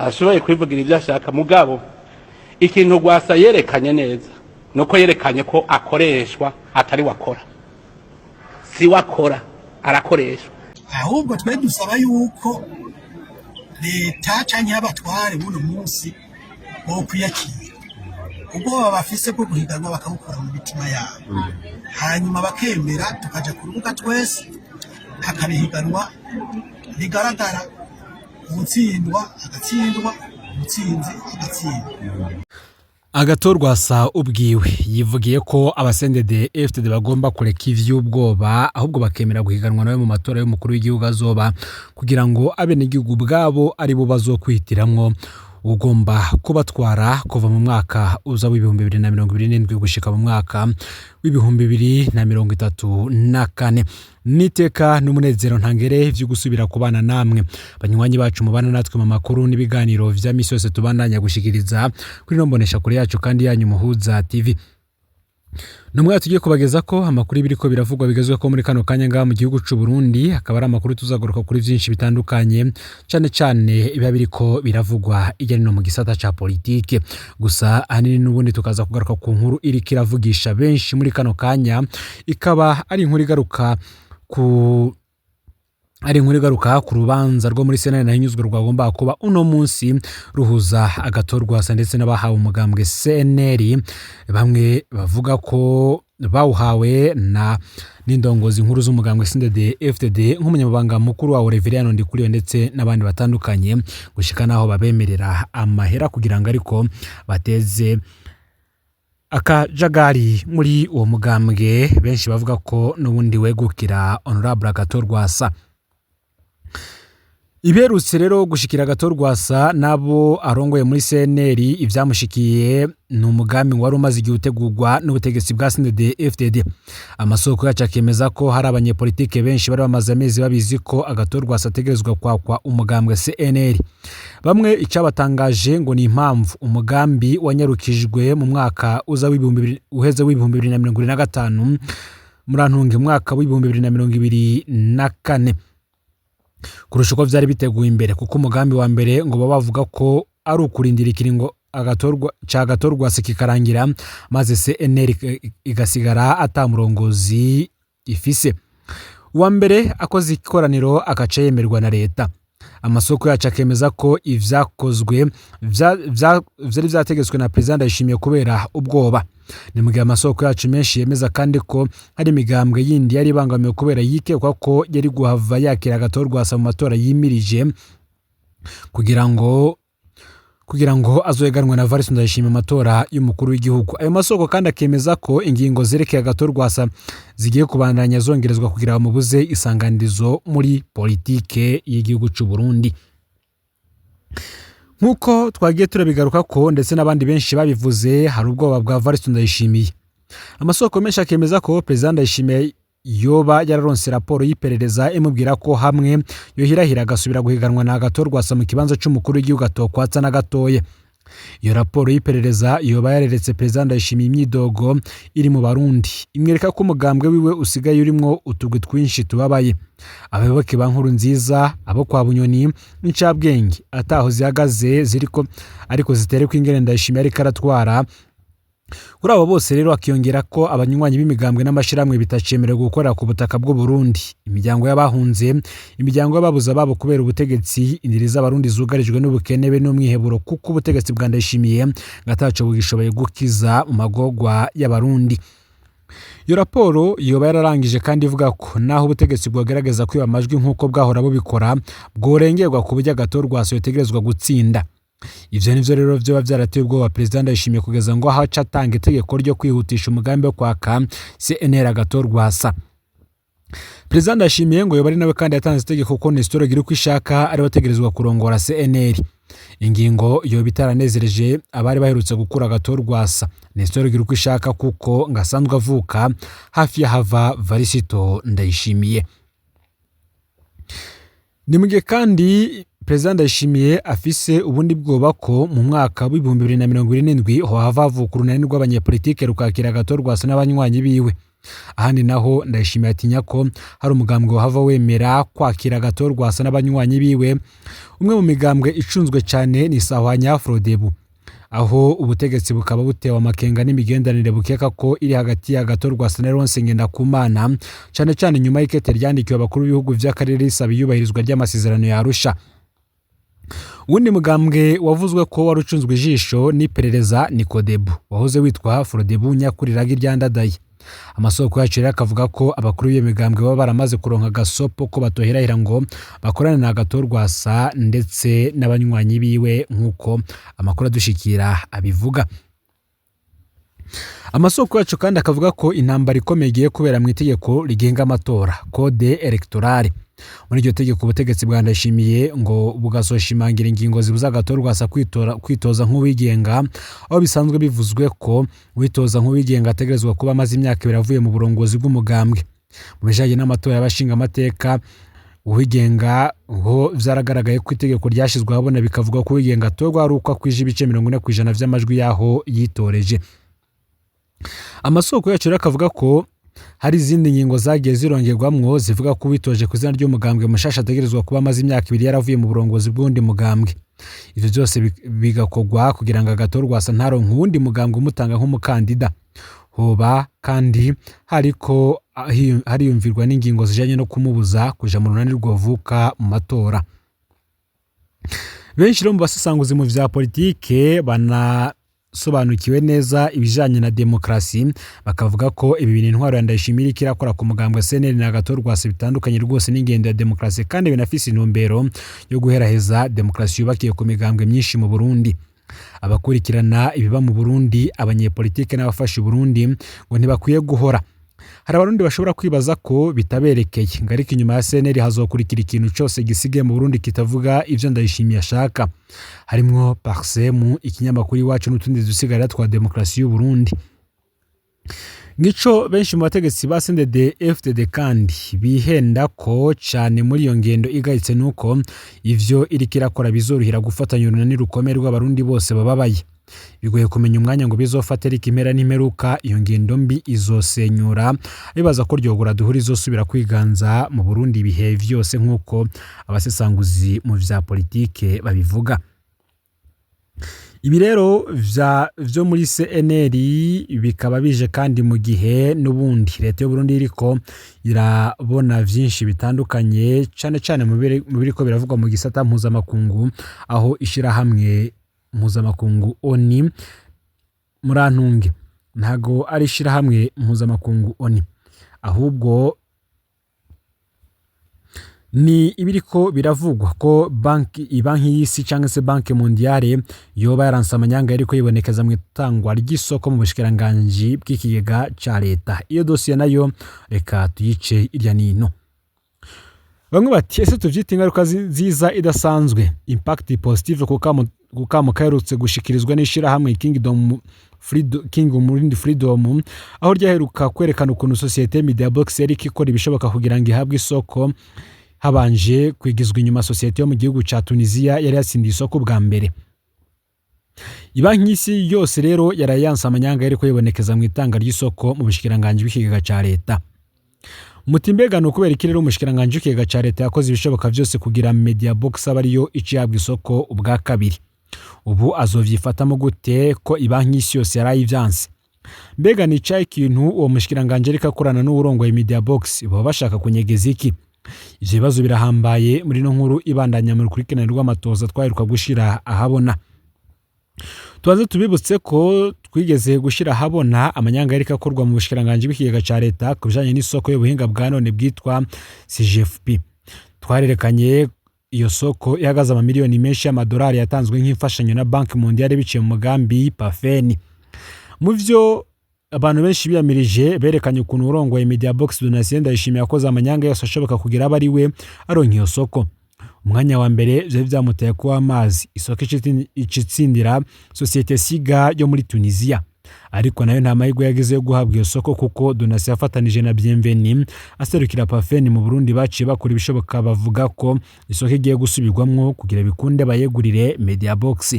Ashoboye kwivugira ibyo ashaka. Mugabo ikintu Rwasa yerekanye neza nuko yerekanye ko akoreshwa, atari wakora, si wakora, arakoreshwa. Ahubwo twe dusaba yuko leta canke abatware buno munsi bo kwiyakira ubwoba bafise bwo guhiganwa, bakabukura mu mitima yabo, hanyuma bakemera tukaja ku rubuga twese, hakabihiganwa rigaragara, uwutsindwa agatsindwa, uwutsinze agatsinda. Agathon Rwasa ubwiwe yivugiye ko aba CNDD FDD bagomba kureka ivy'ubwoba, ahubwo bakemera guhiganwa nawe mu matora y'umukuru w'igihugu azoba, kugira ngo abenegihugu ubwabo ari bo bazokwihitiramwo ugomba kubatwara kuva mu mwaka uza w'2027 gushika mu mwaka w'2034. Niteka n'umunezero ntangere vyo gusubira kubana namwe, banywanyi bacu mubana natwe mu makuru n'ibiganiro vya misi yose tubandanya gushikiriza kuri no mbonesha kure yacu kandi yanyu Muhuza TV. Numwe tugiye kubageza ko amakuru ibiriko biravugwa bigezwe ko muri kano kanya ngaha mu gihugu c'u Burundi, akaba ari amakuru tuzagaruka kuri vyinshi bitandukanye, cane cane ibiba biriko biravugwa irya nino mu gisata ca politike. Gusa ahanini n'ubundi tukaza kugaruka ku nkuru iriko iravugisha benshi muri kano kanya, ikaba ari inkuru igaruka ku rubanza rwo muri sentare Ntahinyuzwa rwagomba kuba uno munsi, ruhuza Agathon Rwasa ndetse n'abahawe umugambwe CNL, bamwe bavuga ko bawuhawe na n'indongozi nkuru z'umugambwe CNDD FDD, nk'umunyamabanga mukuru wawo Reverien Ndikuriyo ndetse n'abandi batandukanye, gushika naho babemerera amahera kugira ngo ariko bateze akajagari muri uwo mugambwe, benshi bavuga ko n'ubundi wegukira Honorable Agathon Rwasa. Iberutse rero gushikira Agathon Rwasa nabo arongoye muri CNL, ivyamushikiye ni umugambi wari umaze igihe utegurwa n'ubutegetsi bwa CNDD FDD. Amasoko yacu akemeza ko hari abanyepolitike benshi bari bamaze amezi babizi ko Agathon Rwasa ategerezwa kwakwa umugambwe CNL. Bamwe icabatangaje ngo ni impamvu umugambi wanyarukijwe mu mwaka uza w'ibihumbi uheze w'2025, murantunge, umwaka w'2024, kurusha uko vyari biteguye imbere, kuko umugambi wa mbere ngo baba bavuga ko ari ukurindira ikiringo agatorwa ca Agathon Rwasa kikarangira, maze CNL igasigara ata murongozi ifise, uwa mbere akoze ikoraniro agaca yemerwa na leta. Amasoko yacu akemeza ko ivyakozwe vyari vyategetswe na Perezida Ndayishimiye kubera ubwoba. Ni mu gihe amasoko yacu menshi yemeza kandi ko hari imigambwe yindi yari ibangamiwe kubera yikekwa ko yari guhava yakira Agathon Rwasa mu matora yimirije, kugira ngo azoyeganwe na Evariste Ndayishimiye mu matora y'umukuru w'igihugu. Ayo masoko kandi akemeza ko ingingo zerekeye Agathon Rwasa zigiye kubandanya zongerezwa kugira bamubuze isanganirizo muri politike y'igihugu c'u Burundi. Nk'uko twagiye turabigaruka ko ndetse n'abandi benshi babivuze, hari ubwoba bwa Evariste Ndayishimiye. Amasoko menshi akemeza ko Perezida Ndayishimiye yoba yararonse raporo y'iperereza imubwira ko hamwe yohirahira agasubira guhiganwa na Agathon Rwasa mu kibanza c'umukuru w'igihugu atokwatsa na gatoya. Iyo raporo y'iperereza yoba yareretse Perezida Ndayishimiye imyidogo iri mu Barundi, imwereka ko umugambwe wiwe usigaye urimwo utugwi twinshi tubabaye: abayoboke ba Nkuru Nziza, abo kwa Bunyoni n'incabwenge ataho zihagaze ziriko ariko ziterekwa ingene Ndayishimiye ariko aratwara. Kuri abo bose rero akiyongera ko abanywanyi b'imigambwe n'amashirahamwe bitacemerewe gukorera ku butaka bw'u Burundi, imiryango y'abahunze, imiryango y'ababuze ababo kubera ubutegetsi, indiri z'Abarundi zugarijwe n'ubukene be n'umwiheburo, kuko ubutegetsi bwa Ndayishimiye ngo ataco bugishoboye gukiza mu magorwa y'Abarundi. Iyo raporo yoba yararangije kandi ivuga ko naho ubutegetsi bwogerageza kwiba amajwi nk'uko bwahora bubikora, bworengerwa ku buryo Agathon Rwasa yotegerezwa gutsinda. Ivyo nivyo rero vyoba vyarateye ubwoba Perezida Ndayishimiye kugeza ngo aho aca atanga itegeko ryo kwihutisha umugambi wo kwaka CNL Agathon Rwasa. Perezida Ndayishimiye ngo yoba ari nawe kandi yatanze itegeko ko Nestor Girukishaka ari we ategerezwa kurongora CNL. Ingingo yoba itaranezereje abari baherutse gukura Agathon Rwasa, Nestor Girukishaka, kuko ngo asanzwe avuka hafi y'ahava Varisito Ndayishimiye. Ni mu gihe kandi Perezida Ndayishimiye afise ubundi bwoba ko mu mwaka w'2027 hohava havuka urunani rw'abanyepolitike rukakira Agathon Rwasa n'abanywanyi biwe. Ahandi naho Ndayishimiye atinya ko hari umugambwe wahava wemera kwakira Agathon Rwasa n'abanywanyi biwe. Umwe mu migambwe icunzwe cyane ni Sahwanya Frodebu, aho ubutegetsi bukaba butewe amakenga n'imigenderanire bukeka ko iri hagati ya Agathon Rwasa na Leonce Ngendakumana, cyane cyane nyuma y'ikete ryandikiwe abakuru b'ibihugu vy'akarere risaba iyubahirizwa ry'amasezerano ya Arusha. Uwundi mugambwe wavuzwe ko wari ucunzwe ijisho n'iperereza ni Kodebu, wahoze witwa Frodebu Nyakuriraga iryandadaye. Amasoko yacu rero akavuga ko abakuru b'iyo migambwe baba baramaze kuronka agasopo ko batoherahira ngo bakorane na Agathon Rwasa ndetse n'abanywanyi biwe, nk'uko amakuru adushikira abivuga. Amasoko yacu kandi akavuga ko intambara ikomeye igiye kubera mu itegeko rigenga amatora, code électorale. Muri iryo tegeko, ubutegetsi bwa Ndayishimiye ngo bugazoshimangira ingingo zibuza Agathon Rwasa kwitoza nk'uwigenga, aho bisanzwe bivuzwe ko uwitoza nk'uwigenga ategerezwa kuba amaze imyaka 2 avuye mu burongozi bw'umugambwe. Mu bijanye n'amatora y'abashinga amateka, uwigenga ho vyaragaragaye ko itegeko ryashyizwe ahabona bikavuga ko uwigenga atorwa ari uko akwije ibice 40% vy'amajwi y'aho yitoreje. Amasoko yacu rero akavuga ko hari izindi ngingo zagiye zirongerwamwo zivuga ko uwitoje ku izina ry'umugambwe mushasha ategerezwa kuba amaze imyaka 2 yaravuye mu burongozi bw'uwundi mugambwe. Ivyo byose bigakorwa kugira ngo Agathon Rwasa ntaronke uwundi mugambwe umutanga nk'umukandida. Hoba kandi hariko hariyumvirwa n'ingingo zijanye no kumubuza kuja mu runani rwovuka mu matora. Benshi rero mu basesanguzi mu vya politike banasobanukiwe neza ibijanye na demokarasi bakavuga ko ibi bintu intwaro ya Ndayishimiye iriko irakora ku mugambwe CNL na Agathon Rwasa bitandukanye rwose n'ingendo ya demokarasi, kandi binafise intumbero yo guheraheza demokarasi yubakiye ku migambwe myinshi mu Burundi. Abakurikirana ibiba mu Burundi, abanyepolitike n'abafasha Burundi ngo ntibakwiye guhora. Hari abarundi bashobora kwibaza ko bitaberekeye, ngo ariko inyuma ya CNL hazokurikira ikintu cose gisigaye mu Burundi kitavuga ivyo Ndayishimiye ashaka, harimwo Parsem, ikinyamakuru Iwacu n'utundi dusigarira twa demokarasi y'u Burundi. Ngico benshi mu bategetsi ba CNDD FDD kandi bihenda ko cane muri iyo ngendo igayitse, nuko ivyo iriko irakora bizorohera gufatanya urunani rukomeye rw'abarundi bose bababaye. Bigoye kumenya umwanya ngo bizofata, ariko impera n'imperuka iyo ngendo mbi izosenyura bibaza ko ryogora duhura izosubira kwiganza mu Burundi ibihe vyose, nk'uko abasesanguzi mu vya politike babivuga. Ibi rero vyo muri CNL bikaba bije kandi mu gihe n'ubundi leta y'u Burundi iriko irabona vyinshi bitandukanye, cane cane mu biriko biravugwa mu gisata mpuzamakungu, aho ishirahamwe mpuzamakungu ONU, murantunge, ntago ari ishirahamwe mpuzamakungu ONU, ahubwo ni ibiriko biravugwa ko banki y'isi cyangwa se Banque Mondiale yoba yaranse amanyanga yariko yibonekeza mu itangwa ry'isoko mu bushikiranganji bw'ikigega ca leta. Iyo dosiye nayo reka tuyice irya nino. Bamwe bati: ese tuvyite ingaruka nziza idasanzwe, impact positive, ku kamo kaherutse gushikirizwa n'ishirahamwe Kingdom Freedom, King Umurindi Freedom, aho ryaheruka kwerekana ukuntu sosiyete Media Box yari ikora ibishoboka kugira ngo ihabwe isoko, habanje kwigizwa inyuma sosiyete yo mu gihugu ca Tunisia yari yatsindiye isoko bwa mbere. Ibanki y'isi yose rero yarayanse amanyanga yariko yibonekeza mu itanga ry'isoko mu bushikiranganji bw'ikigega ca leta. Muti mbega ni ukubera iki rero umushikiranganji w'ikigega ca leta yakoze ibishoboka vyose kugira Media Box aba ariyo ica ihabwa isoko ubwa kabiri? Ubu azovyifatamo gute ko ibanki y'isi yose yarayivyanse? Mbega ni icahe ikintu uwo mushikiranganji ariko akorana n'uwurongoye Media Box? Baba bashaka kunyegeza iki? Ivyo bibazo birahambaye muri ino nkuru ibandanya mu rukurikirane rw'amatoza twaheruka gushira ahabona. Tubanze tubibutse ko twigeze gushira ahabona amanyanga yariko akorwa mu bushikiranganji bw'ikigega ca leta ku bijanye n'isoko y'ubuhinga bwa none bwitwa CGFP. Twarerekanye iyo soko ihagaze amamiliyoni menshi y'amadolari yatanzwe nk'imfashanyo na Banque Mondiale biciye mu mugambi PAFEN. Mu vyo abantu benshi biyamirije, berekanye ukuntu urongoye Media Box Donatien Ndayishimiye yakoze amanyanga yose ashoboka kugira abe ari we aronka iyo soko. Umwanya wa mbere vyari vyamuteye kuba amazi, isoko icitsindira sosiyete Siga yo muri Tunisia, ariko nayo nta mahirwe yagize yo guhabwa iyo soko, kuko Donatien yafatanije na Bienveni aserukira PAFEN mu Burundi baciye bakora ibishoboka bavuga ko isoko igiye gusubirwamwo kugira bikunde bayegurire Media Box.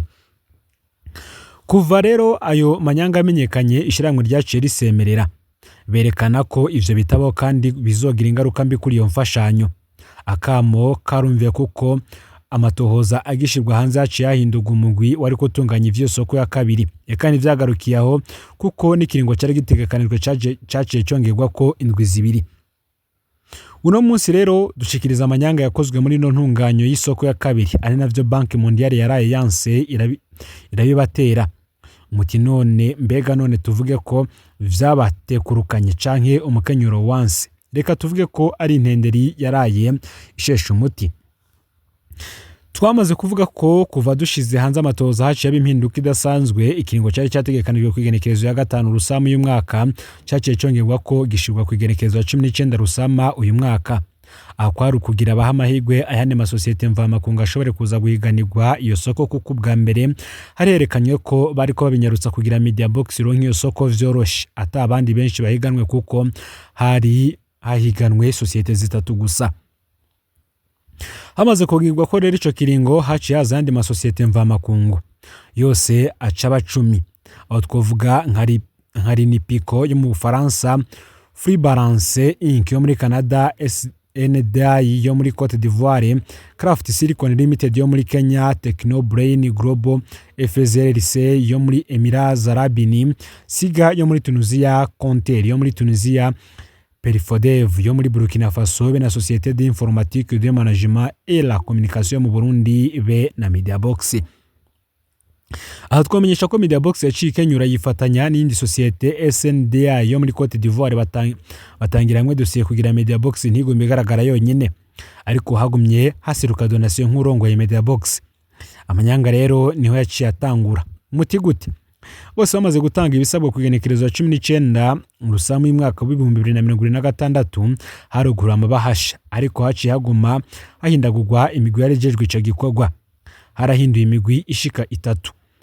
Kuva rero ayo manyanga amenyekanye, ishyirahamwe ryaciye risemerera. Berekana ko ivyo bitabaho kandi bizogira ingaruka mbi kuri iyo mfashanyo. Akamo karumviye kuko amatohoza agishirwa hanze haciye hahindurwa umugwi wariko utunganya ivyo soko ya kabiri. Eka ntivyagarukiye aho, kuko n'ikiringo cari gitegekanijwe caciye congerwako indwi 2. Uno munsi rero dushikiriza amanyanga yakozwe muri ino ntunganyo y'isoko ya kabiri, ari navyo Banque Mondiale yaraye yanse irabibatera. Muti none mbega none tuvuge ko vyabatekurukanye canke umukenyuro wanse? Reka tuvuge ko ari intenderi yaraye isheshe umuti. Twamaze kuvuga ko kuva dushize hanze amatohoza haciye haba impinduka idasanzwe. Ikiringo cari categekanijwe kw'igenekerezo ya 5 Rusama uyu mwaka caciye congerwa ko gishirwa kw'igenekerezo ya 19 Rusama uyu mwaka. Aho kwari ukugira abaha amahirwe ayandi masosiyete mvamakungu ashobore kuza guhiganirwa iyo soko, kuko ubwa mbere harerekanywe ko bariko babinyarutsa kugira Media Box ironke iyo soko vyoroshe, ata abandi benshi bahiganwe, kuko hari hahiganwe sosiyete 3 gusa. Hamaze kugirwa ko rero ico kiringo haciye haza ayandi masosiyete mvamakungu yose aca aba 10. Aho twovuga nka Rinipiko yo mu Bufaransa, Free Balance Inc yo muri Canada, SNDI yo muri Cote d'Ivoire, Craft Silicon Limited yo muri Kenya, Techno Brain Global FZLC yo muri Emirats Arabes, Siga yo muri Tunisia, Conter yo muri Tunisia, Perifodev yo muri Burkina Faso be na Société d'informatique de management et la communication mu Burundi be na Media Box. Aha twamenyesha ko Media Box yaciye ikenyura yifatanya n'iyindi sosiyete SNDA yo muri Cote d'Ivoire, batangira hamwe dosiye kugira Media Box ntigume igaragara yonyine, ariko hagumye hasiruka Donation nk'urongoye Media Box. Amanyanga rero niho yaciye atangura. Muti gute? Bose bamaze gutanga ibisabwa ku igenekerezo ya 19 Rusama y'umwaka w'2026, haruguru amabahasha, ariko haciye haguma hahindagurwa imigwi yarejejwe ico gikorwa. Harahinduye imigwi ishika 3.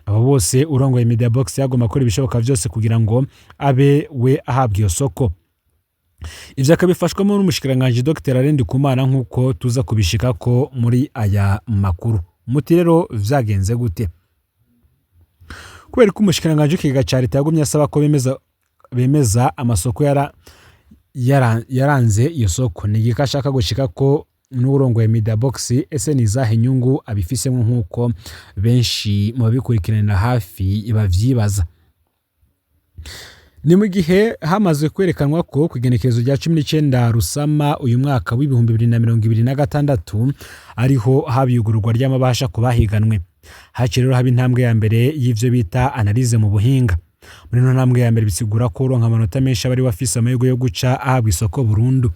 Abo bose urongoye Media Box yagomba akora ibishoboka vyose kugira ngo abe we ahabwa iyo soko. Ivyo akabifashwamo n'umushikiranganji Dr Alain Ndikumana, nk'uko tuza kubishikako muri aya makuru. Muti rero vyagenze gute? Kubera ko umushikiranganji w'ikigega ca leta yagumye asaba ko bemeza amasoko yaranze iyo soko, ni igika ashaka gushika ko n'urongoye Media Box, ese ni izahe nyungu abifisemo, nk'uko benshi mu babikurikiranira hafi bavyibaza. Ni mu gihe hamaze kwerekanwa ko ku igenekerezo rya 19 Rusama uyu mwaka w'2026 ariho haba iyugururwa ry'amabahasha ku bahiganwe. Haciye rero haba intambwe ya mbere y'ivyo bita analyse mu buhinga. Muri ino ntambwe ya mbere bisigura ko uronka amanota menshi aba ari we afise amahirwe yo guca ahabwa isoko burundu.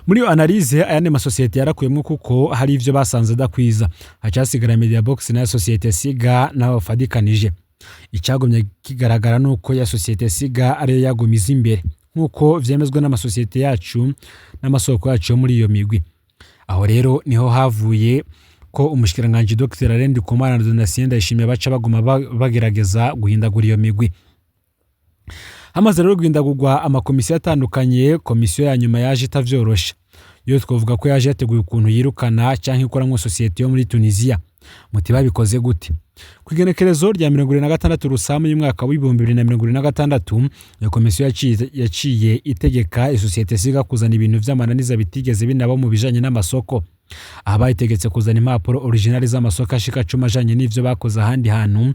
Muri iyo analyse ayandi masosiyete yarakuyemwo kuko hari ivyo basanze adakwiza. Haca hasigara Media Box na sosiyete Siga n'abafadikanije. Icagumye kigaragara nuko ya sosiyete Siga ariyo yagumiza imbere, nkuko vyemezwa n'amasosiyete yacu n'amasoko yacu yo muri iyo migwi. Aho rero niho havuye ko umushikiranganji Dr Alain Ndikumana na Donatien Ndayishimiye baca baguma bagerageza guhindagura iyo migwi. Hamaze rero guhindagurwa amakomisiyo atandukanye, komisiyo ya nyuma yaje itavyoroshe. Yo twavuga ko yaje yateguye ukuntu yirukana canke ikoramwo sosiyete yo muri Tunisia. Muti babikoze gute? Ku igenekerezo rya 76 Rusama y'umwaka w'2026, iyo komisiyo yaciye itegeka isosiyete Siga kuzana ibintu vy'amananiza bitigeze binaba mu bijanye n'amasoko. Aha bayitegetse kuzana impapuro originali z'amasoko ashika 10 ajanye n'ivyo bakoze ahandi hantu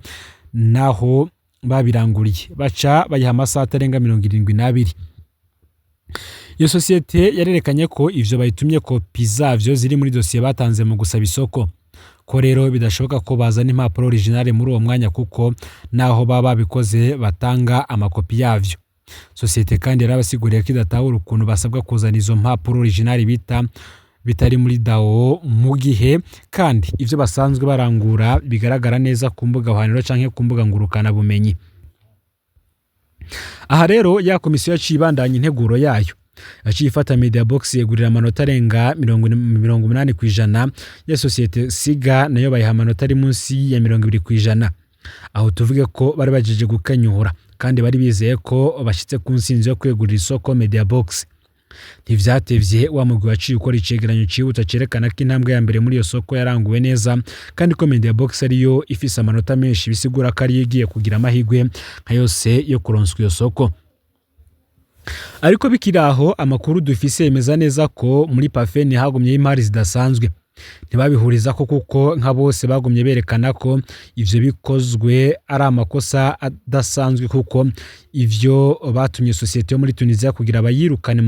naho babiranguriye, baca bayiha amasaha atarenga 72. Iyo sosiyete yarerekanye ko ivyo bayitumye kopi zavyo ziri muri dosiye batanze mu gusaba isoko, ko rero bidashoboka ko bazana impapuro originale muri uwo mwanya, kuko naho baba babikoze batanga amakopi yavyo. Sosiyete kandi yarabasiguriye ko idatahura ukuntu basabwa kuzana izo mpapuro originale bita bitari muri DAO, mu gihe kandi ivyo basanzwe barangura bigaragara neza ku mbuga hwaniro canke ku mbuga ngurukana bumenyi. Aha rero ya komisiyo yaciye ibandanya integuro yayo, yaciye ifata Media Box yegurira amanota arenga 80% ya sosiyete Siga, nayo bayiha amanota ari munsi ya 20%. Aho tuvuge ko bari bajeje gukenyura kandi bari bizeye ko bashitse ku nsinzi yo kwegurira isoko Media Box. Ntivyatevye wa mugwi waciye ukora icegeranyo cihuta cerekana ko intambwe ya mbere muri iyo soko yaranguwe neza, kandi ko Media Box ariyo ifise amanota menshi, bisigura ko ariyo igiye kugira amahirwe nka yose yo kuronswa iyo soko. Ariko bikiri aho, amakuru dufise yemeza neza ko muri Pafen hagumyeho imari zidasanzwe. Ntibabihuriza ko kuko nka bose bagumye berekana ko ivyo bikozwe ari amakosa adasanzwe, kuko ivyo batumye sosiyete yo muri Tunisia kugira bayirukane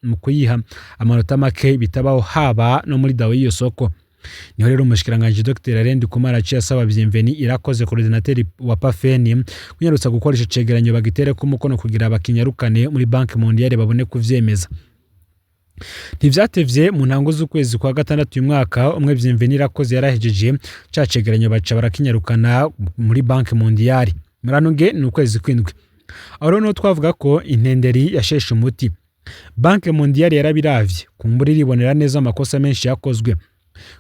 mu kuyiha amanota make bitabaho, haba no muri dawe y'iyo soko. Niho rero umushikiranganji Dr Alain Ndikumana aciye asaba Bienvenu Irakoze, coordinateur wa Pafen, kunyarutsa gukoresha icegeranyo bagitereko umukono kugira bakinyarukane muri Banque Mondiale babone kuvyemeza. Ntivyatevye, mu ntango z'ukwezi kwa gatandatu uyu mwaka, umwe Bienvenu Irakoze yarahejeje ca cegeranyo, baca barakinyarukana muri Banque Mondiale. Muranunge, ni ukwezi kw'indwi. Aho rero niho twavuga ko intenderi yasheshe umuti. Banque Mondiale yarabiravye, kumbura iribonera neza amakosa menshi yakozwe.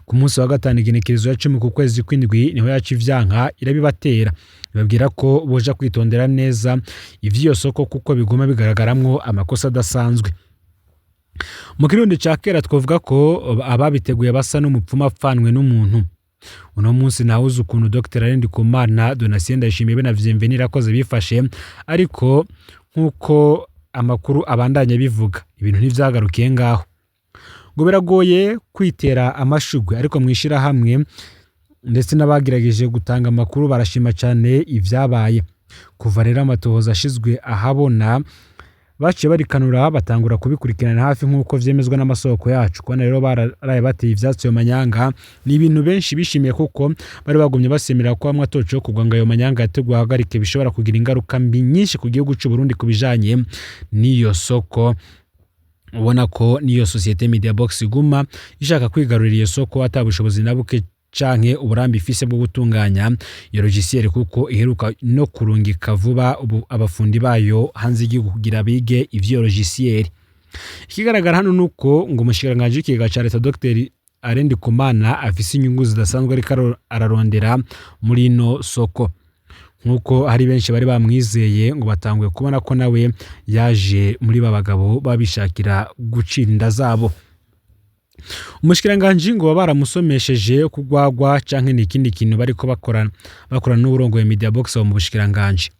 Ku munsi wa gatanu, igenekerezo ya 10 ku kwezi kw'indwi, niho yaca ivyanka irabibatera, ibabwira ko boja kwitondera neza ivy'iyo soko kuko biguma bigaragaramwo amakosa adasanzwe. Mu Kirundi ca kera twavuga ko ababiteguye basa n'umupfumu apfanwe n'umuntu. Uno munsi ntawuzi ukuntu Dr Alain Ndikumana, Donatien Ndayishimiye be na Bienvenu Irakoze bifashe, ariko nk'uko amakuru abandanya bivuga, ibintu ntivyagarukiye ngaho. Ngo biragoye kwitera amashugwe, ariko mw'ishirahamwe ndetse n'abagerageje gutanga amakuru barashima cyane ivyabaye. Kuva rero amatohoza ashizwe ahabona, baciye barikanura batangura kubikurikirana hafi, nk'uko vyemezwa n'amasoko yacu. Kubona rero baraye bateye ivyatsi ayo manyanga ni ibintu benshi bishimiye, kuko bari bagumye basemera ko bamwe atoco kugwa ngo ayo manyanga yateguwe ahagarike, bishobora kugira ingaruka mbi nyinshi ku gihugu c'u Burundi ku bijanye n'iyo soko. Ubona ko n'iyo société Media Box iguma ishaka kwigarurira iyo soko ata bushobozi na buke canke uburambe ifise bwo gutunganya iyo logiciel, kuko iheruka no kurungika vuba ubu abafundi bayo hanze y'igihugu kugira bige ivyo logiciel. Ikigaragara hano nuko ngo umushikiranganji w'ikigega ca leta Dr Alain Ndikumana afise inyungu zidasanzwe ariko ararondera muri ino soko. Nk'uko hari benshi bari bamwizeye, ngo batanguye kubona ko nawe yaje muri ba bagabo babishakira gucira inda zabo. Umushikiranganji ngo baba baramusomesheje kugwagwa canke ni ikindi kintu bariko bakora n'uwurongoye Media Box mu bushikiranganji.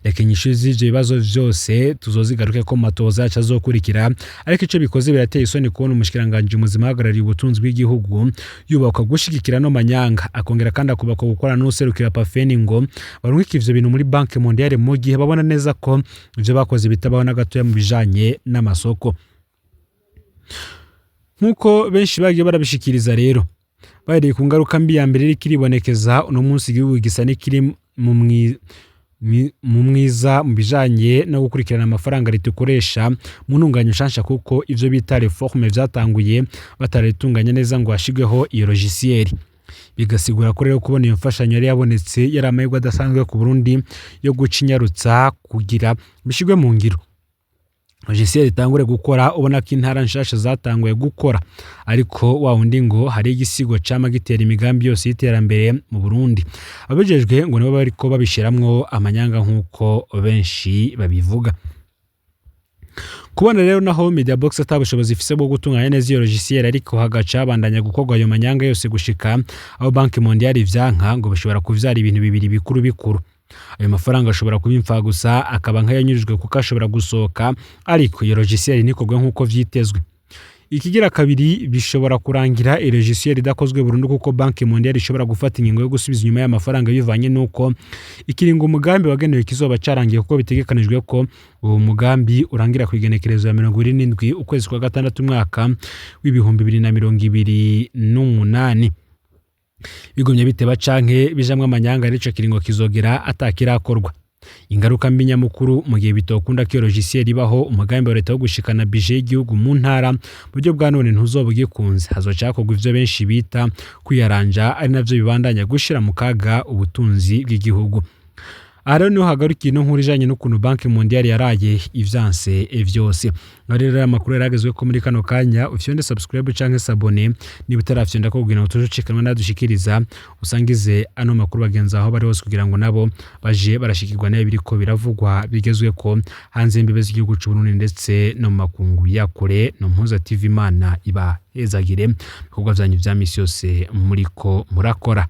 Reka inyishu z'ivyo bibazo vyose tuzozigaruke ko mu matohoza yacu azokurikira, ariko ico bikoze birateye isoni kubona umushikiranganji muzima ahagarariye ubutunzi bw'igihugu yubakwa gushigikira no manyanga, akongera kandi akubakwa gukorana n'uwuserukira Pafen ngo barungike ivyo bintu muri Banque Mondiale, mu gihe babona neza ko ivyo bakoze bitabaho na gatoya mu bijanye n'amasoko. Nk'uko benshi bagiye barabishikiriza rero, bahereye ku ngaruka mbi ya mbere iriko iribonekeza uno munsi, igihugu gisa n'ikiri mu mwiza mu bijanye no gukurikirana amafaranga leta ikoresha mu ntunganyo nshasha, kuko ivyo bita réforme vyatanguye bataritunganya neza ngo hashigweho iyo logiciel. Bigasigura ko rero kubona iyo mfashanyo yari yabonetse yari amahirwe adasanzwe ku Burundi yo guca inyarutsa kugira bishigwe mu ngiro, logiciel itangure gukora. Ubona ko intara nshasha zatanguye gukora, ariko wa wundi ngo hari igisigo cama gitera imigambi yose y'iterambere mu Burundi, ababijejwe ngo nibo bariko babishiramwo amanyanga nk'uko benshi babivuga. Kubona rero naho Media Box ata bushobozi ifise bwo gutunganya neza iyo logiciel, ariko hagaca habandanya gukorwa ayo manyanga yose gushika aho Banque Mondiale ivyanka, ngo bishobora kuvyara ibintu bibiri bikuru bikuru. Ayo mafaranga ashobora kuba imfagusa, akaba nk'ayanyujijwe, kuko ashobora gusohoka ariko iyo logiciel ntikorwe nk'uko vyitezwe. Ikigira kabiri, bishobora kurangira iyo logiciel idakozwe burundu, kuko Banque Mondiale ishobora gufata ingingo yo gusubiza inyuma y'amafaranga bivanye n'uko ikiringo umugambi wagenewe kizoba carangiye, kuko bitegekanijwe ko uwo mugambi urangira ku igenekerezo ya 27 ukwezi kwa gatandatu umwaka w'2028. Bigumye biteba canke bijamwo amanyanga, arico kiringo kizogera atakirakorwa. Ingaruka mbi nyamukuru, mu gihe bitokunda ko iyo logiciel ibaho, umugambi wa leta wo gushikana budget y'igihugu mu ntara mu buryo bwa none ntuzoba ugikunze. Hazoca hakorwa ivyo benshi bita kwiyaranja, ari navyo bibandanya gushira mu kaga ubutunzi bw'igihugu. Aha rero niho hagarukiye ino nkuru ijanye n'ukuntu Banque Mondiale yaraye ivyanse vyose. Ngaho rero aya makuru yaragezwe ko muri kano kanya ufyonde subscribe canke s'abonner niba utarafyonda ko, kugira ngo tujucikanwa nadushikiriza. Usangize ano makuru bagenzi aho bari hose kugira ngo nabo baje barashikirwa nayo biriko biravugwa bigezweko hanze y'imbibe z'igihugu c'u Burundi ndetse no mu makungu ya kure. No Mpuza TV, Imana ibahezagire ibikorwa vyanyu vya misi yose muriko murakora.